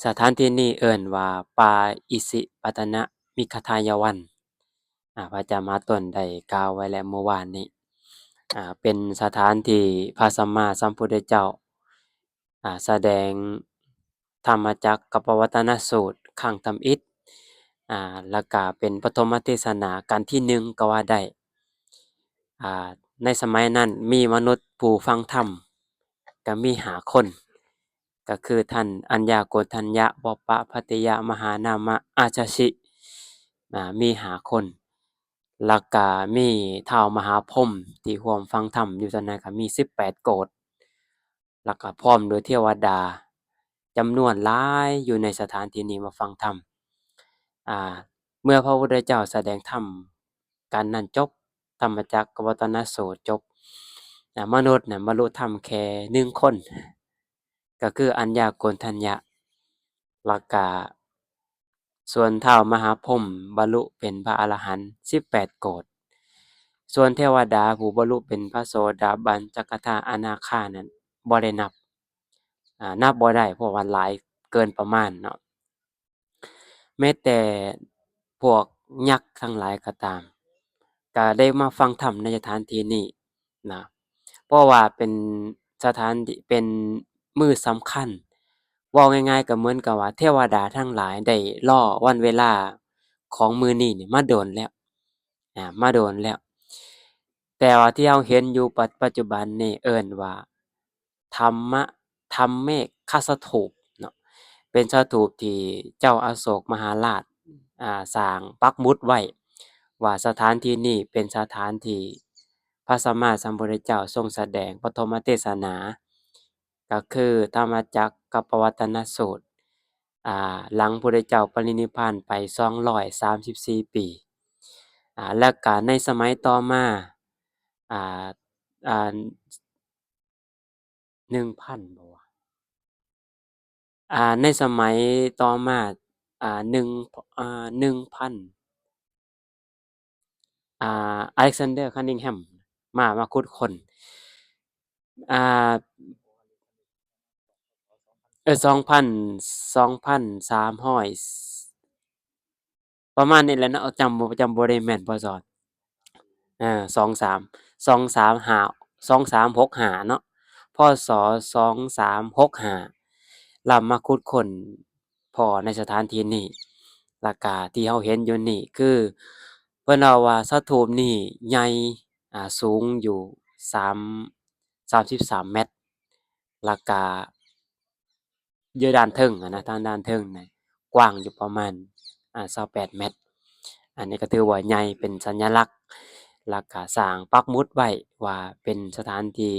ສະຖານທີ່ນີ້ເອີ້ນວ່າປ່າອິສິປະຕະນະມິກະທາຍະວັນ. ອາ ພະອາຈານມະຫາຕົ້ນໄດ້ກ່າວໄວ້ແລ້ວເມື່ອວານນີ້. ອາ ເປັນສະຖານທີ່ພະສຳມາສຳພຸດທະເຈົ້າ ອາ ສະແດງທຳມະຈັກກັບປະວັດຕະນະສູດຄັ້ງທຳອິດ ອາ ແລ້ວກະເປັນປະຖົມມະເທດສະໜາຄັ້ງທີໜຶ່ງກໍວ່າໄດ້. ອາ ໃນສະໄໝນັ້ນມີມະນຸດຜູ້ຟັງທຳກໍມີຫ້າຄົນ ກໍຄືທ່ານອັນຍາໂກນທັນຍະ ວໍປະພັດຕິຍະ ມະຫານາມະ ອາຈາຊິ ອາ ມີຫ້າຄົນ ແລ້ວກະມີທ້າວມະຫາພົມທີ່ຮ່ວມຟັງທຳຢູ່ຕອນນັ້ນກໍມີສິບແປດໂກດ ແລ້ວກະພ້ອມດ້ວຍເທວະດາຈຳນວນຫຼາຍຢູ່ໃນສະຖານທີ່ນີ້ມາຟັງທຳ. ອາ ເມື່ອພະພຸດທະເຈົ້າສະແດງທຳກັນນັ້ນຈົບ ທຳມະຈັກກັບວັດຕະນະສູດຈົບ ອາ ມະນຸດນັ້ນບັນລຸທຳແຄ່ໜຶ່ງຄົນ ກໍຄືອັນຍາໂກນທັນຍະ ແລ້ວກະ ສ່ວນທ້າວມະຫາພົມບັນລຸເປັນພະອະລະຫັນສິບແປດໂກດ ສ່ວນເທວະດາຜູ້ບັນລຸເປັນພະໂສດາບັນ ສະກິດທາ ອະນາຄານັ້ນບໍ່ໄດ້ນັບ ອາ ນັບບໍ່ໄດ້ ເພາະວ່າຫຼາຍເກີນປະມານເນາະ. ແມ້ແຕ່ພວກຍັກທັງຫຼາຍກໍຕາມ ກໍໄດ້ມາຟັງທຳໃນສະຖານທີ່ນີ້ນະ ເພາະວ່າເປັນສະຖານທີ່ ເປັນມື້ສຳຄັນ ເວົ້າງ່າຍໆ ກໍເໝືອນກັບວ່າເທວະດາທັງຫຼາຍໄດ້ລໍວັນເວລາຂອງມື້ນີ້ນີ້ມາດົນແລ້ວ ອາ ມາດົນແລ້ວ ແຕ່ວ່າທີ່ເຮົາເຫັນຢູ່ປັດ ປັດຈຸບັນນີ້ເອີ້ນວ່າ ທຳມະ ທຳເມຄະສະຖູບເນາະ ເປັນສະຖູບທີ່ເຈົ້າອະໂສກມະຫາລາດ ອາ ສ້າງປັກໝຸດໄວ້ ວ່າສະຖານທີ່ນີ້ເປັນສະຖານທີ່ພະສຳມາສຳພຸດທະເຈົ້າຊົງສະແດງປະຖົມມະເທດສະໜາ ກໍຄືທຳມະຈັກກັບປະວັດຕະນະສູດ ອາ ຫຼັງພຸດທະເຈົ້າປະລິນິບພານໄປສອງຮ້ອຍສາມສິບສີ່ປີ ອາ ແລ້ວກະໃນສະໄໝຕໍ່ມາ ອາ ອາ ໜຶ່ງພັນບໍ່ວະ ອາ ໃນສະໄໝຕໍ່ມາ ອາ ໜຶ່ງ ອາ ໜຶ່ງພັນ ອາ ອາເລັກຊານເດີ ຄັນນິງແຮມ ມາ ມາຂຸດຄົ້ນ ອາ ເອີ ສອງພັນ ສອງພັນສາມຮ້ອຍ ປະມານນີ້ແຫຼະເນາະ ຈຳ ຈຳບໍ່ໄດ້ແມ່ນ ພ.ສ. ເອີ ສອງສາມ ສອງສາມຫ້າ ສອງສາມຫົກຫ້າເນາະ ພ.ສ. ສອງສາມຫົກຫ້າ ລາວມາຂຸດຄົ້ນພໍ້ໃນສະຖານທີ່ນີ້ ແລ້ວກະທີ່ເຮົາເຫັນຢູ່ນີ້ຄື ເພິ່ນເວົ້າວ່າສະຖູບນີ້ໃຫຍ່ ອາ ສູງຢູ່ສາມ ສາມສິບສາມແມັດ ແລ້ວກະ ຢູ່ດ້ານເທິງຫັ້ນນະ ທາງດ້ານເທິງນະ ກວ້າງຢູ່ປະມານ ອາ ຊາວແປດແມັດ ອັນນີ້ກໍຖືວ່າໃຫຍ່ເປັນສັນຍະລັກ ແລ້ວກະສ້າງປັກໝຸດໄວ້ວ່າເປັນສະຖານທີ່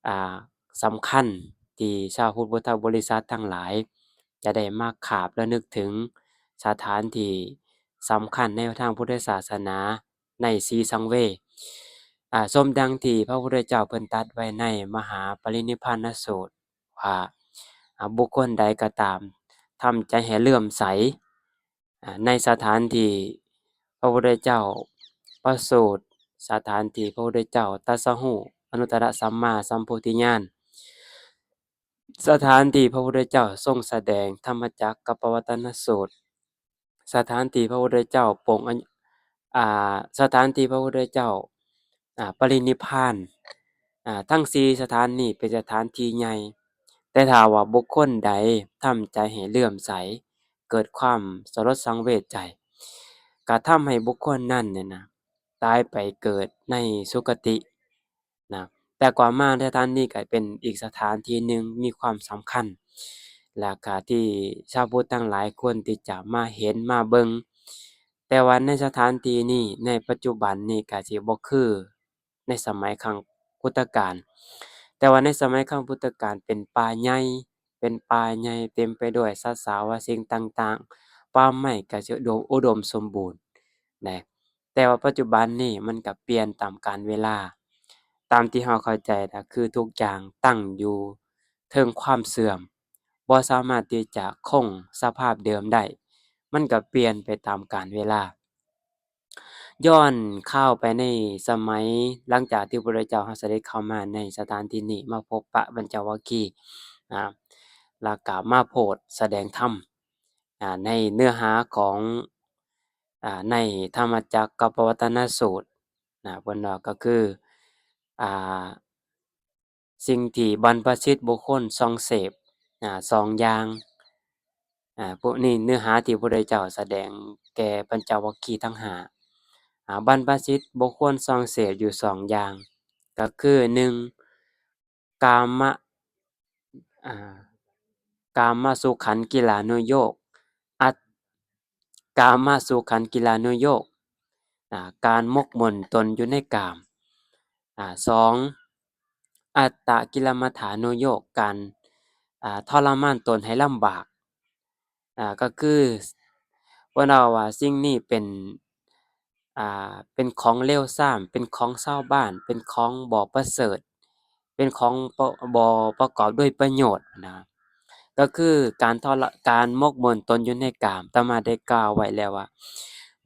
ອາ ສຳຄັນ ທີ່ຊາວພຸດ ພຸດທະບໍລິສັດທັງຫຼາຍ ຈະໄດ້ມາຂາບລະນຶກເຖິງສະຖານທີ່ສຳຄັນໃນທາງພຸດທະສາສະໜາ ໃນສີສັງເວ ອາ ສົມດັ່ງທີ່ພະພຸດທະເຈົ້າເພິ່ນຕັດໄວ້ໃນມະຫາປະລິນິບພານະສູດວ່າ ອາ ບຸກຄົນໃດກໍຕາມ ທຳໃຈໃຫ້ເຫຼື້ອມໃສ ອາ ໃນສະຖານທີ່ພະພຸດທະເຈົ້າປະສູດ ສະຖານທີ່ພະພຸດທະເຈົ້າຕັດສະຮູ້ອະນຸດຕະລະສຳມາສຳໂພທິຍານ ສະຖານທີ່ພະພຸດທະເຈົ້າຊົງສະແດງທຳມະຈັກກັບປະວັດຕະນະສູດ ສະຖານທີ່ພະພຸດທະເຈົ້າປົງ ອາ ສະຖານທີ່ພະພຸດທະເຈົ້າ ອາ ປະລິນິບພານ ອາ ທັງສີ່ສະຖານນີ້ເປັນສະຖານທີ່ໃຫຍ່ ແຕ່ຖ້າວ່າບຸກຄົນໃດທຳໃຈໃຫ້ເຫຼື້ອມໃສ ເກີດຄວາມສະຫຼົດສັງເວດໃຈ ກະທຳໃຫ້ບຸກຄົນນັ້ນນີ້ນະ ຕາຍໄປເກີດໃນສຸຄະຕິ ນະ ແຕ່ກວ່າມາສະຖານນີ້ກໍເປັນອີກສະຖານທີ່ໜຶ່ງມີຄວາມສຳຄັນ ແລະກະທີ່ຊາວພຸດທັງຫຼາຍຄວນທີ່ຈະມາເຫັນມາເບິ່ງ ແຕ່ວ່າໃນສະຖານທີ່ນີ້ໃນປັດຈຸບັນນີ້ກະຊິບໍ່ຄືໃນສະໄໝຄັ້ງພຸດທະການ ແຕ່ວ່າໃນສະໄໝຄັ້ງພຸດທະການເປັນປ່າໃຫຍ່ ເປັນປ່າໃຫຍ່ເຕັມໄປດ້ວຍສັດສາວະສິ່ງຕ່າງໆ ປ່າໄມ້ກະຊິອຸດົມ ອຸດົມສົມບູນນະ. ແຕ່ວ່າປັດຈຸບັນນີ້ມັນກະປ່ຽນຕາມການເວລາ ຕາມທີ່ເຮົາເຂົ້າໃຈນະ ຄືທຸກຢ່າງຕັ້ງຢູ່ເທິງຄວາມເສື່ອມ ບໍ່ສາມາດທີ່ຈະຄົງສະພາບເດີມໄດ້ ມັນກະປ່ຽນໄປຕາມການເວລາ. ຍ້ອນຂ່າວໄປໃນສະໄໝຫຼັງຈາກທີ່ພະພຸດທະເຈົ້າເຮົາສະເດັດເຂົ້າມາໃນສະຖານທີ່ນີ້ ມາພົບປະບັນຈະວັກຄີ ອາ ແລ້ວກໍມາໂພດສະແດງທຳ ອາ ໃນເນື້ອຫາຂອງ ອາ ໃນທຳມະຈັກກັບປະວັດຕະນະສູດນະ ເພິ່ນວ່າກໍຄື ອາ ສິ່ງທີ່ບັນພະຊິດບໍ່ຄວນສ່ອງເສບ ອາ ສອງຢ່າງ ອາ ພວກນີ້ເນື້ອຫາທີ່ພະພຸດທະເຈົ້າສະແດງແກ່ປັນຈະວັກຄີທັງຫ້າ ອາ ບັນພະຊິດບໍ່ຄວນສ່ອງເສບຢູ່ສອງຢ່າງ ກໍຄື ໜຶ່ງ ກາມະ ອາ ກາມະສຸຂັນກິລານຸໂຍກ ອັດ ກາມະສຸຂັນກິລານຸໂຍກ ອາ ການໝົກໝົນຕົນຢູ່ໃນກາມ ອາ ສອງ ອັດຕະກິລະມັດຖານຸໂຍກ ການ ອາ ທໍລະມານຕົນໃຫ້ລຳບາກ ອາ ກໍຄື ເພິ່ນເວົ້າວ່າສິ່ງນີ້ເປັນ ອ່າ ເປັນຂອງເລວຊາມ ເປັນຂອງຊາວບ້ານ ເປັນຂອງບໍ່ປະເສີດ ເປັນຂອງບໍ່ ບໍ່ປະກອບດ້ວຍປະໂຫຍດນະ ກໍຄືການທໍລະ ການໝົກໝົນຕົນຢູ່ໃນກາມ ອາດຕະມາໄດ້ກ່າວໄວ້ແລ້ວວ່າ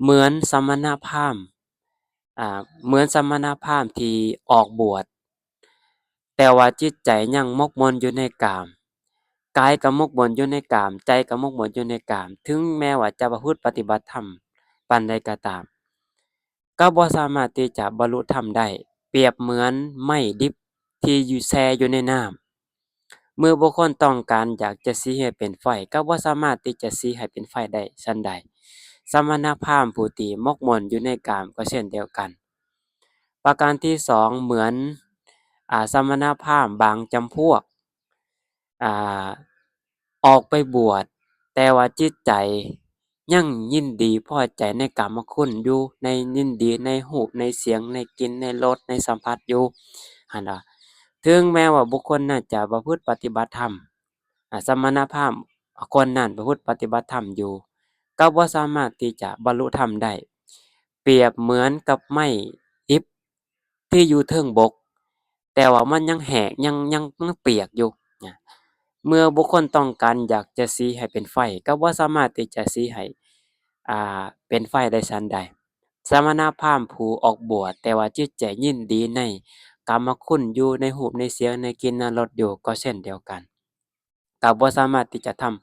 ເໝືອນສະມະນະພາມ ອ່າ ເໝືອນສະມະນະພາມທີ່ອອກບວດ ແຕ່ວ່າຈິດໃຈຍັງໝົກໝົນຢູ່ໃນກາມ ກາຍກໍໝົກໝົນຢູ່ໃນກາມ ໃຈກໍໝົກໝົນຢູ່ໃນກາມ ເຖິງແມ້ວ່າຈະປະພຶດປະຕິບັດທຳປານໃດກໍຕາມ ກໍບໍ່ສາມາດທີ່ຈະບັນລຸທຳໄດ້ ປຽບເໝືອນໄມ້ດິບທີ່ຢູ່ ແຊ່ຢູ່ໃນນ້ຳ ເມື່ອບຸກຄົນຕ້ອງການຢາກຈະສີໃຫ້ເປັນໄຟ ກໍບໍ່ສາມາດທີ່ຈະສີໃຫ້ເປັນໄຟໄດ້ ສັນໃດ ສະມະນະພາມຜູ້ທີ່ໝົກໝົນຢູ່ໃນກາມກໍເຊັ່ນດຽວກັນ. ປະການທີສອງ ເໝືອນ ອາ ສະມະນະພາມບາງຈຳພວກ ອາ ອອກໄປບວດ ແຕ່ວ່າຈິດໃຈຍັງຍິນດີພໍໃຈໃນກາມະຄຸນຢູ່ ໃນ ຍິນດີໃນຮູບ ໃນສຽງ ໃນກິ່ນ ໃນລົດ ໃນສຳຜັດຢູ່ຫັ້ນນະ ເຖິງແມ້ວ່າບຸກຄົນນັ້ນຈະປະພຶດປະຕິບັດທຳ ອາ ສະມະນະພາມຄົນນັ້ນປະພຶດປະຕິບັດທຳຢູ່ ກໍບໍ່ສາມາດທີ່ຈະບັນລຸທຳໄດ້ ປຽບເໝືອນກັບໄມ້ດິບທີ່ຢູ່ເທິງບົກ ແຕ່ວ່າມັນຍັງແຫ້ງ ຍັງ ຍັງ ຍັງປຽກຢູ່ນະ ເມື່ອບຸກຄົນຕ້ອງການຢາກຈະສີໃຫ້ເປັນໄຟ ກໍບໍ່ສາມາດທີ່ຈະສີໃຫ້ ອ່າ ເປັນໄຟໄດ້ສັນໃດ ສະມະນະພາມຜູ້ອອກບວດ ແຕ່ວ່າຈິດໃຈຍິນດີໃນກາມະຄຸນຢູ່ ໃນຮູບ ໃນສຽງ ໃນກິ່ນ ໃນລົດຢູ່ ກໍເຊັ່ນດຽວກັນ ກໍບໍ່ສາມາດທີ່ຈະທຳ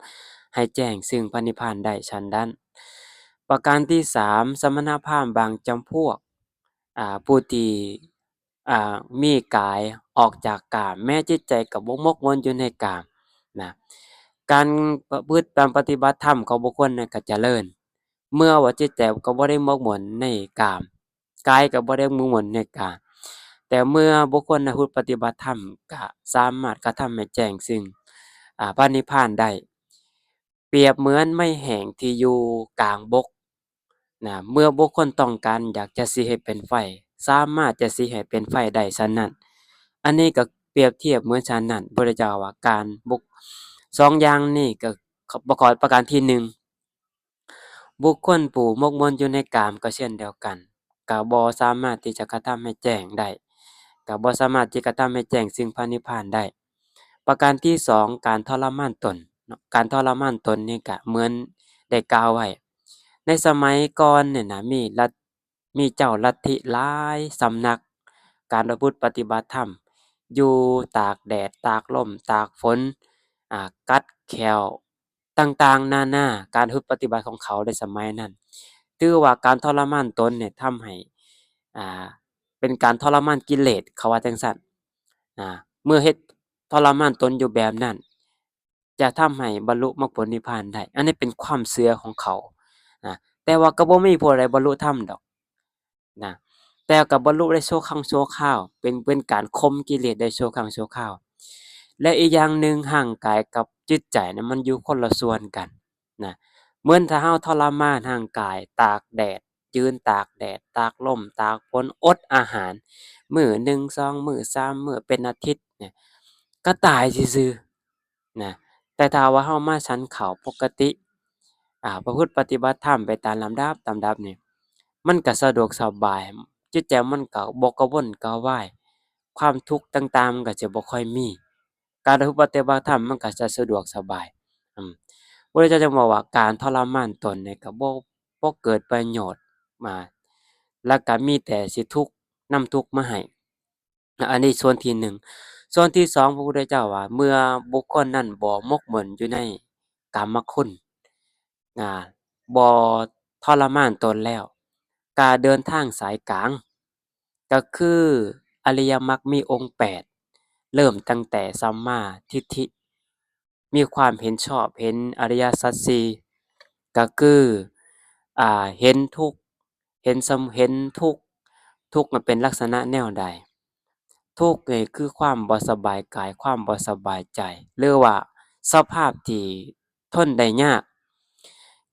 ໃຫ້ແຈ້ງຊຶ່ງພະນິບພານໄດ້ ສະນັ້ນ ປະການທີສາມ ສະມະນະພາມບາງຈຳພວກ ອາ ຜູ້ທີ່ ອາ ມີກາຍອອກຈາກກາມ ແມ້ຈິດໃຈກໍບໍ່ໝົກໝົນຢູ່ໃນກາມນະ ການປະພຶດ ການປະຕິບັດທຳຂອງບຸກຄົນນັ້ນກໍຈະເລີນ ເມື່ອວ່າຈິດໃຈກໍບໍ່ໄດ້ໝົກໝົນໃນກາມ ກາຍກໍບໍ່ໄດ້ໝົກໝົນໃນກາມ ແຕ່ເມື່ອບຸກຄົນປະພຶດປະຕິບັດທຳ ກໍສາມາດກະທຳໃຫ້ແຈ້ງຊຶ່ງ ອາ ພະນິບພານໄດ້ ປຽບເໝືອນໄມ້ແຫ້ງທີ່ຢູ່ກາງບົກນະ ເມື່ອບຸກຄົນຕ້ອງການຢາກຈະສີໃຫ້ເປັນໄຟ ສາມາດຈະສີໃຫ້ເປັນໄຟໄດ້ ສະນັ້ນ ອັນນີ້ກໍປຽບທຽບເໝືອນສະນັ້ນ ພະພຸດທະເຈົ້າວ່າການບຸກ ສອງຢ່າງນີ້ກໍປະກອບ ປະການທີໜຶ່ງ ບຸກຄົນຜູ້ໝົກໝົນຢູ່ໃນກາມກໍເຊັ່ນດຽວກັນ ກໍບໍ່ສາມາດທີ່ຈະກະທຳໃຫ້ແຈ້ງໄດ້ ກໍບໍ່ສາມາດທີ່ກະທຳໃຫ້ແຈ້ງຊຶ່ງພະນິບພານໄດ້. ປະການທີສອງ ການທໍລະມານຕົນເນາະ ການທໍລະມານຕົນນີ້ກະເໝືອນໄດ້ກ່າວໄວ້ ໃນສະໄໝກ່ອນນີ້ນະ ມີລັດ ມີເຈົ້າລັດທິຫຼາຍສຳນັກ ການປະພຶດປະຕິບັດທຳ ຢູ່ຕາກແດດ ຕາກລົມ ຕາກຝົນ ອາ ກັດແຂ້ວ ຕ່າງໆນານາ ການປະພຶດປະຕິບັດຂອງເຂົາໃນສະໄໝນັ້ນ ຖືວ່າການທໍລະມານຕົນນີ້ທຳໃຫ້ ອ່າ ເປັນການທໍລະມານກິເລດ ເຂົາວ່າຈັ່ງຊັ້ນ ອາ ເມື່ອເຮັດທໍລະມານຕົນຢູ່ແບບນັ້ນ ຈະທຳໃຫ້ບັນລຸມັກຜົນນິບພານໄດ້ ອັນນີ້ເປັນຄວາມເຊື່ອຂອງເຂົານະ ແຕ່ວ່າກໍບໍ່ມີຜູ້ໃດບັນລຸທຳດອກນະ ແຕ່ກໍບັນລຸໄດ້ຊົ່ວຄັ້ງຊົ່ວຄາວ ເປັນ ເປັນການຂົ່ມກິເລດໄດ້ຊົ່ວຄັ້ງຊົ່ວຄາວ ແລະ ອີກຢ່າງໜຶ່ງ ຮ່າງກາຍກັບຈິດໃຈນະ ມັນຢູ່ຄົນລະສ່ວນກັນນະ ເໝືອນຖ້າເຮົາທໍລະມານຮ່າງກາຍ ຕາກແດດ ຢືນຕາກແດດ ຕາກລົມ ຕາກຝົນ ອົດອາຫານ ມື້ໜຶ່ງ ສອງມື້ ສາມມື້ ເປັນອາທິດ ກໍຕາຍຊື່ໆ ນະ ແຕ່ຖ້າວ່າເຮົາມາສັນເຂົ້າປົກກະຕິ ອາ ປະພຶດປະຕິບັດທຳໄປຕາມລຳດັບ ລຳດັບນີ້ ມັນກະສະດວກສະບາຍ ຈິດໃຈມັນກະບໍ່ກະວົນກະວາຍ ຄວາມທຸກຕ່າງໆມັນກະຈະບໍ່ຄ່ອຍມີ ການປະພຶດປະຕິບັດທຳມັນກະຈະສະດວກສະບາຍ ອາ ພະພຸດທະເຈົ້າຈຶ່ງບອກວ່າ ການທໍລະມານຕົນນີ້ກະບໍ່ ບໍ່ເກີດປະໂຫຍດມາ ແລ້ວກະມີແຕ່ຊິທຸກ ນຳທຸກມາໃຫ້ ອັນນີ້ສ່ວນທີໜຶ່ງ. ສ່ວນທີສອງ ພະພຸດທະເຈົ້າວ່າ ເມື່ອບຸກຄົນນັ້ນບໍ່ໝົກໝຸ່ນຢູ່ໃນກາມະຄຸນ ອາ ບໍ່ທໍລະມານຕົນແລ້ວ ກະເດີນທາງສາຍກາງ ກໍຄືອະລິຍະມັກມີອົງແປດ ເລີ່ມຕັ້ງແຕ່ສຳມາທິດຖິ ມີຄວາມເຫັນຊອບ ເຫັນອະລິຍະສັດສີ່ ກໍຄື ອາ ເຫັນທຸກ ເຫັນສຳ ເຫັນທຸກ ທຸກມັນເປັນລັກສະນະແນວໃດ? ທຸກນີ້ຄືຄວາມບໍ່ສະບາຍກາຍ ຄວາມບໍ່ສະບາຍໃຈ ຫຼືວ່າສະພາບທີ່ ທົນໄດ້ຍາກ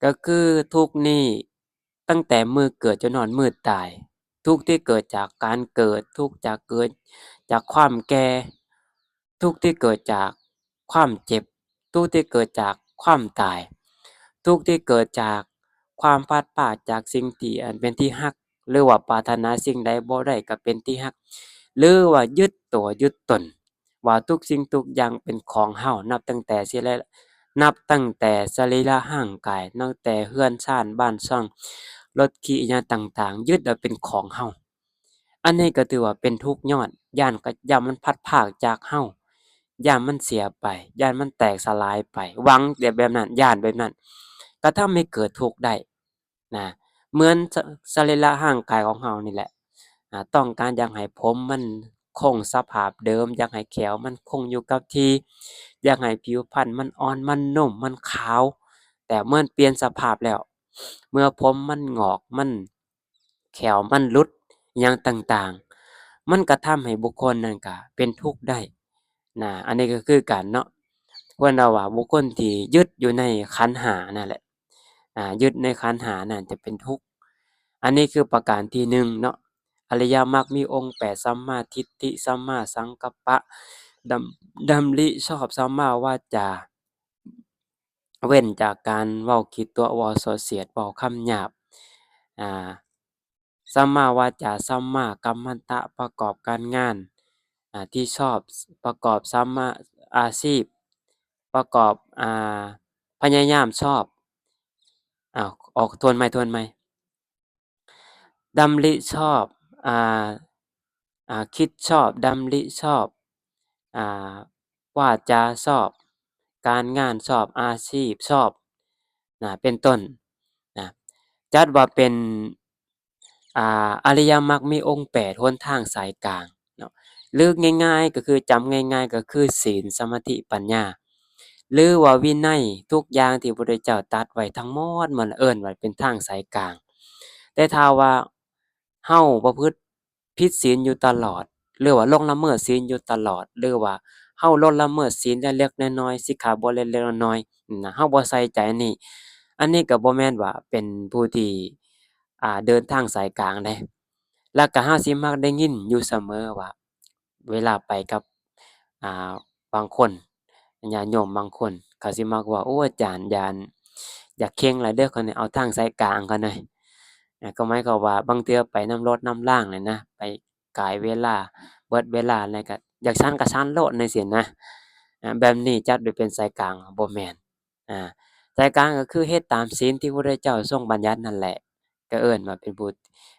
ກໍຄືທຸກນີ້ຕັ້ງແຕ່ມື້ເກີດຈົນຮອດມື້ຕາຍ, ທຸກທີ່ເກີດຈາກການເກີດ, ທຸກຈາກເກີດຈາກຄວາມແກ່, ທຸກທີ່ເກີດຈາກຄວາມເຈັບ, ທຸກທີ່ເກີດຈາກຄວາມຕາຍ, ທຸກທີ່ເກີດຈາກຄວາມພາດພາກຈາກສິ່ງທີ່ອັນເປັນທີ່ຮັກ ຫຼືວ່າປາດຖະໜາສິ່ງໃດບໍ່ໄດ້ກໍເປັນທີ່ຮັກ ຫຼືວ່າຍຶດຕົວຍຶດຕົນ ວ່າທຸກສິ່ງທຸກຢ່າງເປັນຂອງເຮົາ ນັບຕັ້ງແຕ່ສິລະ ນັບຕັ້ງແຕ່ສະລີລະຮ່າງກາຍ ນັບແຕ່ເຮືອນຊານບ້ານຊ່ອງ ລົດຂີ່ອີ່ຫຍັງຕ່າງໆ ຍຶດເອົາເປັນຂອງເຮົາ. ອັນນີ້ກໍຖືວ່າເປັນທຸກຍ້ອນ ຢ້ານ ກະ ຢ້ານມັນພັດພາກຈາກເຮົາ ຢ້ານມັນເສຍໄປ ຢ້ານມັນແຕກສະຫຼາຍໄປ ຫວັງແຕ່ແບບນັ້ນ ຢ້ານແບບນັ້ນ ກະທຳໃຫ້ເກີດທຸກໄດ້. ນະ ເໝືອນສະ ສະລີລະຮ່າງກາຍຂອງເຮົານີ້ແຫຼະ ອາ ຕ້ອງການຢາກໃຫ້ຜົມມັນຄົງສະພາບເດີມ, ຢາກໃຫ້ແຂ້ວມັນຄົງຢູ່ກັບທີ່, ຢາກໃຫ້ຜິວພັນມັນອ່ອນ, ມັນນຸ້ມ, ມັນຂາວ, ແຕ່ເມື່ອປ່ຽນສະພາບແລ້ວ, ເມື່ອຜົມມັນງອກ, ມັນ ແຂ້ວມັນຫຼຸດ ຫຍັງຕ່າງໆ ມັນກະທຳໃຫ້ບຸກຄົນນັ້ນກະເປັນທຸກໄດ້ນະ. ອັນນີ້ກໍຄືກັນເນາະ ເພິ່ນເວົ້າວ່າບຸກຄົນທີ່ຍຶດຢູ່ໃນຂັນຫ້ານັ້ນແຫຼະ ອາ ຍຶດໃນຂັນຫ້ານັ້ນຈະເປັນທຸກ. ອັນນີ້ຄືປະການທີໜຶ່ງເນາະ ອະລິຍະມັກມີອົງແປດ ສຳມາທິດຖິ ສຳມາສັງກັບປະ ດຳ ດຳລິຊອບ ສຳມາວາຈາ ເວັ້ນຈາກການເວົ້າຂີ້ຕົວະ ເວົ້າສໍ້ສຽດ ເວົ້າຄຳຫຍາບ ອາ ສຳມາວາຈາ ສຳມາກັມມັນຕະ ປະກອບການງານ ອາ ທີ່ຊອບ ປະກອບສຳມາອາຊີບ ປະກອບ ອາ ພະຍາຍາມຊອບ ອາ ອອກ ທວນໃໝ່ ທວນໃໝ່ ດຳລິຊອບ ອາ ອາ ຄິດຊອບ ດຳລິຊອບ ອາ ວາຈາຊອບ ການງານຊອບ ອາຊີບຊອບນະ ເປັນຕົ້ນນະ ຈັດວ່າເປັນ ອາ ອະລິຍະມັກມີອົງແປດ ຫົນທາງສາຍກາງເນາະ ຫຼືງ່າຍໆ ກໍຄື ຈຳງ່າຍໆ ກໍຄື ສີນ ສະມາທິ ປັນຍາ ຫຼືວ່າວິໄນ ທຸກຢ່າງທີ່ພະພຸດທະເຈົ້າຕັດໄວ້ທັງໝົດ ມັນເອີ້ນວ່າເປັນທາງສາຍກາງ. ແຕ່ຖ້າວ່າເຮົາປະພຶດຜິດສີນຢູ່ຕະຫຼອດ ຫຼືວ່າລ່ວງລະເມີດສີນຢູ່ຕະຫຼອດ ຫຼືວ່າເຮົາລ່ວງລະເມີດສີນເລັກໆນ້ອຍໆ ສິກຂາບົດເລັກໆນ້ອຍໆນະ ເຮົາບໍ່ໃສ່ໃຈອັນນີ້ ອັນນີ້ກໍບໍ່ແມ່ນວ່າເປັນຜູ້ທີ່ ອາ ເດີນທາງສາຍກາງເດ້. ແລ້ວກໍເຮົາຊິມັກໄດ້ຍິນຢູ່ສະເໝີວ່າ ເວລາໄປກັບ ອາ ບາງຄົນ ຍາດໂຍມບາງຄົນ ເຂົາຊິມັກວ່າ ໂອ້ ອາຈານ ຢ້ານ ຢາກເຄັ່ງຫຼາຍເດີ້ ຂ້ອຍນີ້ ເອົາທາງສາຍກາງກ່ອນເດີ້. ອາ ກໍໝາຍຄວາມວ່າ ບາງເທື່ອໄປນຳລົດນຳລາງນີ້ນະ ໄປກາຍເວລາ ເບິດເວລາ ແລ້ວກໍຢາກສັນກໍສັນໂລດ ຈັ່ງຊີ້ນະ. ອາ ແບບນີ້ຈັດໂດຍເປັນສາຍກາງ ບໍ່ແມ່ນ. ອາ ແຕ່ການກໍຄືເຮັດຕາມສິນທີ່ພະພຸດທະເຈົ້າຊົງບັນຍັດນັ້ນແຫຼະ ກໍເອີ້ນວ່າເປັນຜູ້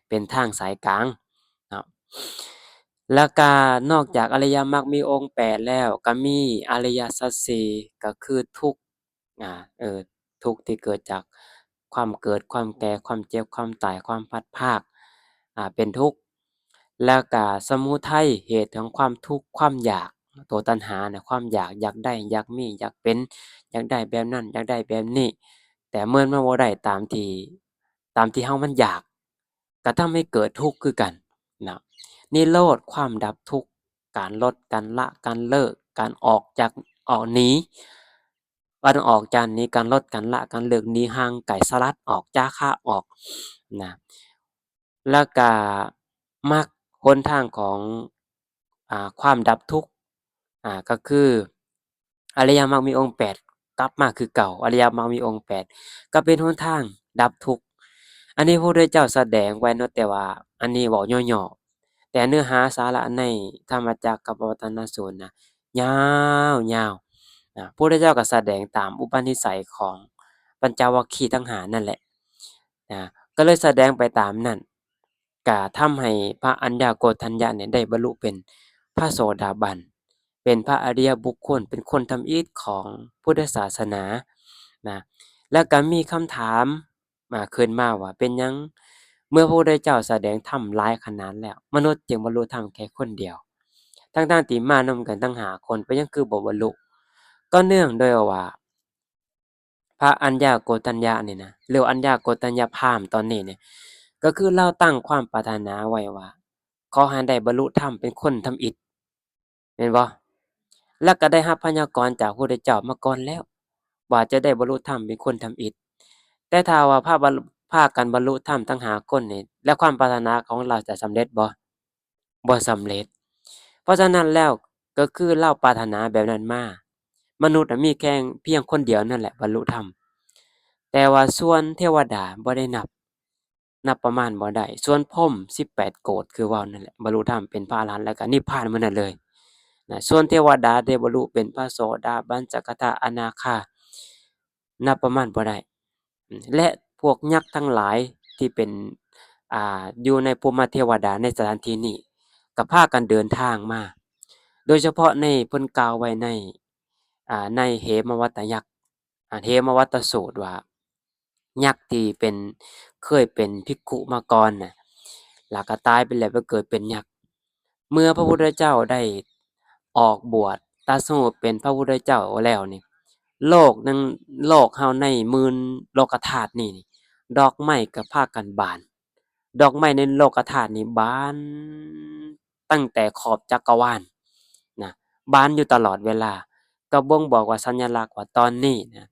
ເປັນທາງສາຍກາງເນາະ. ແລ້ວກະນອກຈາກອະລິຍະມັກມີອົງແປດແລ້ວ ກໍມີອະລິຍະສັດສີ່ ກໍຄືທຸກ ອາ ເອີ ທຸກທີ່ເກີດຈາກຄວາມເກີດ ຄວາມແກ່ ຄວາມເຈັບ ຄວາມຕາຍ ຄວາມພັດພາກ ອາ ເປັນທຸກ. ແລ້ວກະສະມຸໄທ ເຫດຂອງຄວາມທຸກ ຄວາມຢາກ ຕົວຕັນຫານະ ຄວາມຢາກ ຢາກໄດ້ ຢາກມີ ຢາກເປັນ ຢາກໄດ້ແບບນັ້ນ ຢາກໄດ້ແບບນີ້ ແຕ່ເມື່ອມັນບໍ່ໄດ້ຕາມທີ່ ຕາມທີ່ເຮົາມັນຢາກ ກະທຳໃຫ້ເກີດທຸກຄືກັນນະ. ນິໂຣດ ຄວາມດັບທຸກ ການລົດ ການລະ ການເລີກ ການອອກຈາກ ອອກໜີ ການອອກຈາກໜີ ການລົດ ການລະ ການເລີກ ໜີຫ່າງໄກ ສະຫຼັດອອກ ຈາຄະອອກນະ. ແລ້ວກະມັກຫົນທາງຂອງ ອາ ຄວາມດັບທຸກ ອາ ກໍຄື ອະລິຍະມັກມີອົງແປດ ກັບມາຄືເກົ່າ ອະລິຍະມັກມີອົງແປດ ກໍເປັນຫົນທາງດັບທຸກ. ອັນນີ້ພະພຸດທະເຈົ້າສະແດງໄວ້ເນາະ ແຕ່ວ່າອັນນີ້ເວົ້າຫຍໍ້ໆ ແຕ່ເນື້ອຫາສາລະໃນທຳມະຈັກກັບປະວັດຕະນະສູດນະ ຍາວໆ ນະ ພະພຸດທະເຈົ້າກໍສະແດງຕາມອຸປະນິໄສຂອງປັນຈະວັກຄີທັງຫ້ານັ້ນແຫຼະນະ ກໍເລີຍສະແດງໄປຕາມນັ້ນ ກະທຳໃຫ້ພະອັນຍາໂກฏທັນຍະນີ້ໄດ້ບັນລຸເປັນພະໂສດາບັນ ປັນພະອະລິຍະບຸກຄົນ ເປັນຄົນທຳອິດຂອງພຸດທະສາສະໜານະ. ແລ້ວກໍມີຄຳຖາມ ມາ ຂຶ້ນມາວ່າ ເປັນຫຍັງເມື່ອພະພຸດທະເຈົ້າສະແດງທຳຫຼາຍຂະໜາດແລ້ວ ມະນຸດຈຶ່ງບັນລຸທຳແຄ່ຄົນດຽວ ທັງໆທີ່ມານຳກັນທັງຫ້າຄົນ ເປັນຫຍັງຄືບໍ່ບັນລຸ? ກໍເນື່ອງດ້ວຍວ່າ ພະອັນຍາໂກນທັນຍະນີ້ນະ ຫຼື ອັນຍາໂກນທັນຍະພາມຕອນນີ້ນີ້ ກໍຄືລາວຕັ້ງຄວາມປາດຖະໜາໄວ້ວ່າ ຂໍໃຫ້ໄດ້ບັນລຸທຳເປັນຄົນທຳອິດ ແມ່ນບໍ່? ແລ້ວກໍໄດ້ຮັບພະຍາກອນຈາກພະພຸດທະເຈົ້າມາກ່ອນແລ້ວ ວ່າຈະໄດ້ບັນລຸທຳເປັນຄົນທຳອິດ. ແຕ່ຖ້າວ່າພາບັນ ພາກັນບັນລຸທຳທັງຫ້າຄົນນີ້ ແລ້ວຄວາມປາດຖະໜາຂອງລາວຈະສຳເລັດບໍ່? ບໍ່ສຳເລັດ. ເພາະສະນັ້ນແລ້ວ ກໍຄືລາວປາດຖະໜາແບບນັ້ນມາ. ມະນຸດນະມີແຄ່ພຽງຄົນດຽວນັ້ນແຫຼະບັນລຸທຳ. ແຕ່ວ່າສ່ວນເທວະດາບໍ່ໄດ້ນັບ. ນັບປະມານບໍ່ໄດ້. ສ່ວນພົມສິບແປດໂກດ ຄືເວົ້ານັ້ນແຫຼະ ບັນລຸທຳເປັນພະອະລະຫັນ ແລ້ວກໍນິບພານມື້ນັ້ນເລີຍນະ. ສ່ວນເທວະດາໄດ້ບັນລຸເປັນພະໂສດາບັນ ສະກະທາ ອະນາຄາ ນັບປະມານບໍ່ໄດ້. ແລະ ພວກຍັກທັງຫຼາຍທີ່ເປັນ ອ່າ ຢູ່ໃນພູມມະເທວະດາໃນສະຖານທີ່ນີ້ ກໍພາກັນເດີນທາງມາ. ໂດຍສະເພາະໃນ ເພິ່ນກ່າວໄວ້ໃນ ອ່າ ໃນເຫມະວັດຕະຍັກ ອ່າ ເຫມະວັດຕະສູດວ່າ ຍັກທີ່ເປັນ ເຄີຍເປັນພິກຂຸມາກ່ອນນະ ແລ້ວກໍຕາຍໄປແລ້ວໄປເກີດເປັນຍັກ. ເມື່ອພະພຸດທະເຈົ້າໄດ້ອອກບວດ ຕັດສະຮູ້ເປັນພະພຸດທະເຈົ້າແລ້ວນີ້ ໂລກໜຶ່ງ ໂລກເຮົາໃນໝື່ນໂລກະທາດນີ້ ດອກໄມ້ກໍພາກັນບານ. ດອກໄມ້ໃນໂລກະທາດນີ້ບານຕັ້ງແຕ່ຂອບຈັກກະວານນະ ບານຢູ່ຕະຫຼອດເວລາ ກໍບົ່ງບອກວ່າ ສັນຍະລັກວ່າຕອນນີ້ນະ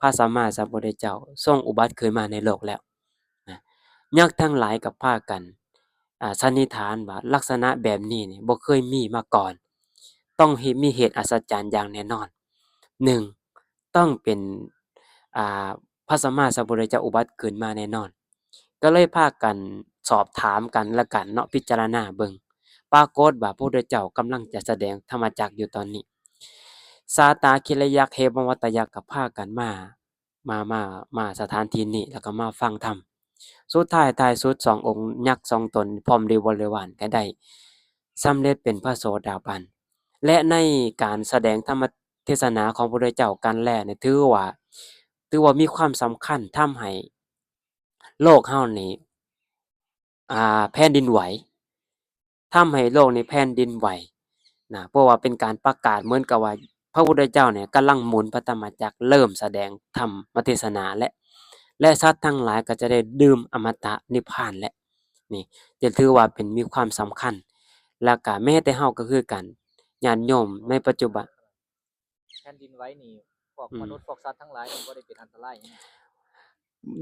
ພະສຳມາສຳພຸດທະເຈົ້າຊົງອຸບັດຂຶ້ນມາໃນໂລກແລ້ວນະ. ຍັກທັງຫຼາຍກໍພາກັນ ອ່າ ສັນນິຖານວ່າລັກສະນະແບບນີ້ນີ້ບໍ່ເຄີຍມີມາກ່ອນ ຕ້ອງເຫດ ມີເຫດອັດສະຈັນຢ່າງແນ່ນອນ. ໜຶ່ງ ຕ້ອງເປັນ ອ່າ ພະສຳມາສຳພຸດທະເຈົ້າອຸບັດຂຶ້ນມາແນ່ນອນ. ກໍເລີຍພາກັນສອບຖາມກັນແລະກັນເນາະ ພິຈາລະນາເບິ່ງ ປາກົດວ່າພະພຸດທະເຈົ້າກຳລັງຈະສະແດງທຳມະຈັກຢູ່ຕອນນີ້. ຊາຕາຄີລະຍັກ ເຫມະວັດຕະຍັກ ກໍພາກັນມາ ມາ ມາ ມາສະຖານທີ່ນີ້ ແລ້ວກໍມາຟັງທຳ. ສຸດທ້າຍທ້າຍສຸດ ສອງອົງຍັກສອງຕົນ ພ້ອມດ້ວຍບໍລິວານ ກໍໄດ້ສຳເລັດເປັນພະໂສດາບັນ. ແລະ ໃນການສະແດງທຳມະເທດສະໜາຂອງພະພຸດທະເຈົ້າກັນແລກນີ້ ຖືວ່າ ຖືວ່າມີຄວາມສຳຄັນ ທຳໃຫ້ໂລກເຮົານີ້ ອ່າ ແຜ່ນດິນໄຫວ ທຳໃຫ້ໂລກນີ້ແຜ່ນດິນໄຫວນະ ເພາະວ່າເປັນການປະກາດເໝືອນກັບວ່າ ພະພຸດທະເຈົ້ານີ້ກຳລັງໝູນພະທຳມະຈັກ ເລີ່ມສະແດງທຳມະເທດສະໜາແລ້ວ ແລະ ສັດທັງຫຼາຍກໍຈະໄດ້ດື່ມອະມະຕະນິບພານແລ້ວ. ນີ້ຈະຖືວ່າເປັນ ມີຄວາມສຳຄັນ ແລ້ວກະແມ້ແຕ່ເຮົາກໍຄືກັນ ຍາດໂຍມໃນປັດຈຸບັນ ແຜ່ນດິນໄຫວນີ້ ພວກ ອືມ ມະນຸດ ພວກສັດທັງຫຼາຍນີ້ບໍ່ໄດ້ເປັນອັນຕະລາຍຫຍັງ?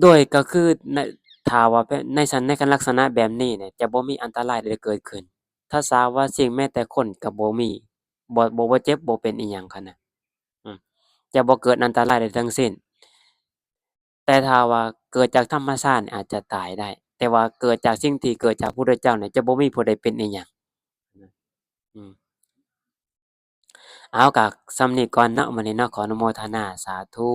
ໂດຍ ກໍຄືໃນ ຖ້າວ່າໃນ ໃນ ໃນລັກສະນະແບບນີ້ນີ້ ຈະບໍ່ມີອັນຕະລາຍໃດເກີດຂຶ້ນ. ຖ້າສາວ່າສິ່ງແມ້ແຕ່ຄົນກໍບໍ່ມີ ບໍ່ ບໍ່ ບໍ່ເຈັບ ບໍ່ເປັນອີ່ຫຍັງຫັ້ນນະ ອືມ ຈະບໍ່ເກີດອັນຕະລາຍໃດທັງສິ້ນ. ແຕ່ຖ້າວ່າເກີດຈາກທຳມະຊາດ ອາດຈະຕາຍໄດ້, ແຕ່ວ່າເກີດຈາກສິ່ງທີ່ເກີດຈາກພະພຸດທະເຈົ້ານີ້ ຈະບໍ່ມີຜູ້ໃດເປັນອີ່ຫຍັງ. ອືມ ເອົາ ກະສ່ຳນີ້ກ່ອນເນາະ ມື້ນີ້ເນາະ. ຂໍອະນຸໂມທະນາ ສາທຸ.